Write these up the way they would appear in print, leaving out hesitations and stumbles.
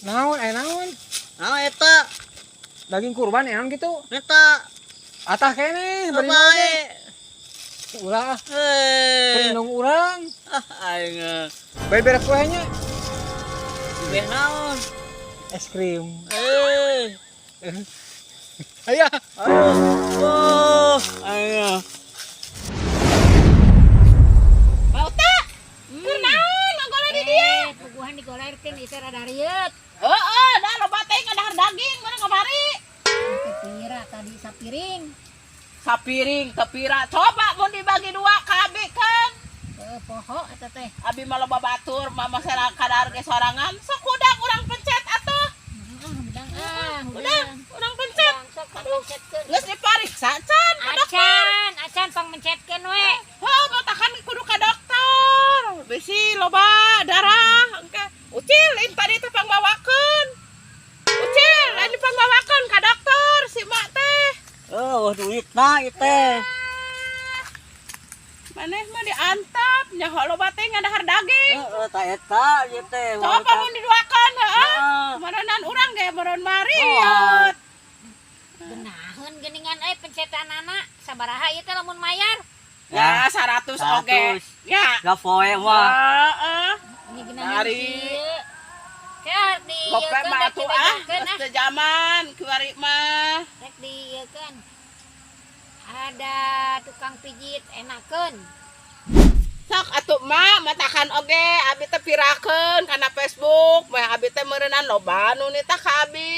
Naon aya naon? Naon eta? Daging kurban naon gitu? Eta Atah keneh bari bae. Ulah Eh. indung urang. Ah, aing. Bae beres kue nya. Beh naon? Es krim. Eh. Ayo. Ayo. Oh, aing. Bauta. Keur naon ngagoleh di dieu? Puguhan digolerkeun ieu teh rada rieut. Heeh, da loba teh ngadahar daging mana kamari. Teu pira tadi sapiring. Sapiring teu pira. Coba mun dibagi dua ka abi kan. Teu poho eta teh. Abi mah loba batur, mama serang kadar ge sorangan. Sok hudang urang pencet atuh. Heeh, hudang ah, Hudang, hudang. urang pencet. Hudang sok pangmencetkeun. Geus dipariksa can ka dokter. Acan, acan pangmencetkeun we. Heuh, matakan kudu ka dokter. Bisi loba darah engke. Ucil lain tadi teh pangbawakeun. Ucil lain pangbawakeun ka dokter si mak teh. Oh, duitna ieu teh. Maneh mah diantap nyaho loba teh ngadahar daging. Heeh, ta eta ieu teh. Coba mun diduakeun heeh. Heeh. Meureunan urang ge meureun mariot. Genaheun geuningan euy pencetanana sabaraha ieu teh lamun mayar? Ya 100 oge. 100. Ya. Da poe mah. Heeh. Ini genaheun Dari. kieu. Kayak di Gope mah atuh ah, geus teu jaman kiwari mah. Rek diieukeun. Ada tukang pijit enakeun. Sok atuh mah matakan oge abi teh pirakeun kana Facebook, mah abi teh meureunan loba nu nitah ka abi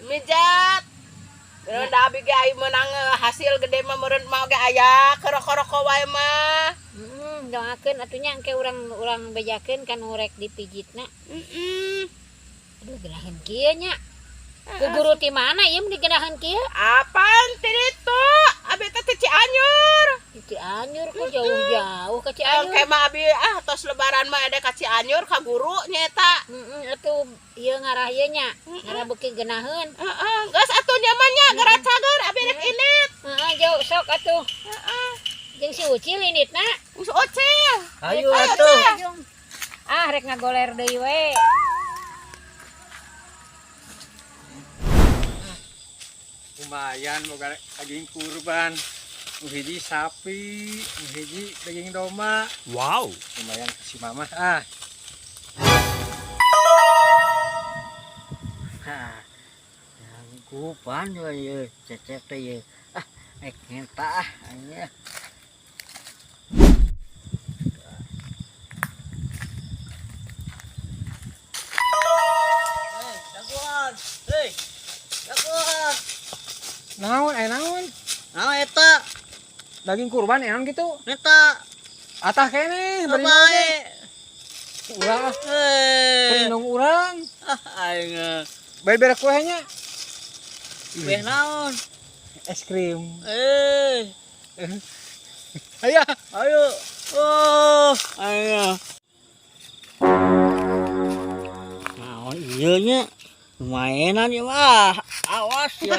mijat. Meureun da abi ge aya meunang hasil gede mah meureun mah oge aya keroko-roko wae mah. Heeh, doakeun atuh nya engke urang-urang bejakeun kan rek dipijitna. Heeh. Aduh genaheun kieu nya. Ku guru ti mana ieu mah digenaheun kieu? Apaan ti ditu? Abi teh ti Cianjur. Di Cianjur kok jauh-jauh ke Cianjur. Engke mah abi ah tos lebaran mah ada ka Cianjur ka guru nya eta. Heeh, atuh ieu ngarah ieu nya. Ngarah beuki geunaheun. Heeh, geus atuh nyaman nya geura cager abi rek init. Heeh, jauh sok atuh. Heeh. Jeung si Ucil initna. Geus Ucil. Ayo atuh. Ah, rek ngagoler deui we. Lumayan boga daging kurban. Nu hiji sapi, nu hiji daging domba. Wow. Lumayan kasih mama ah. Hah. Kupan juga ieu cecep teh ieu. Ah, rek ngenta ah aing. Hei, daguan. Hei. Daguan. Naon aya naon? Naon eta? Daging kurban naon gitu? Eta Atah keneh bari bae. Ulah Eh. indung urang. Ah, aing. Bae beres kue nya. Beh naon? Es krim. Eh. Ayo. Ayo. Oh, aing. Naon ieu nya? Lumayanan ieu mah. Awas ya.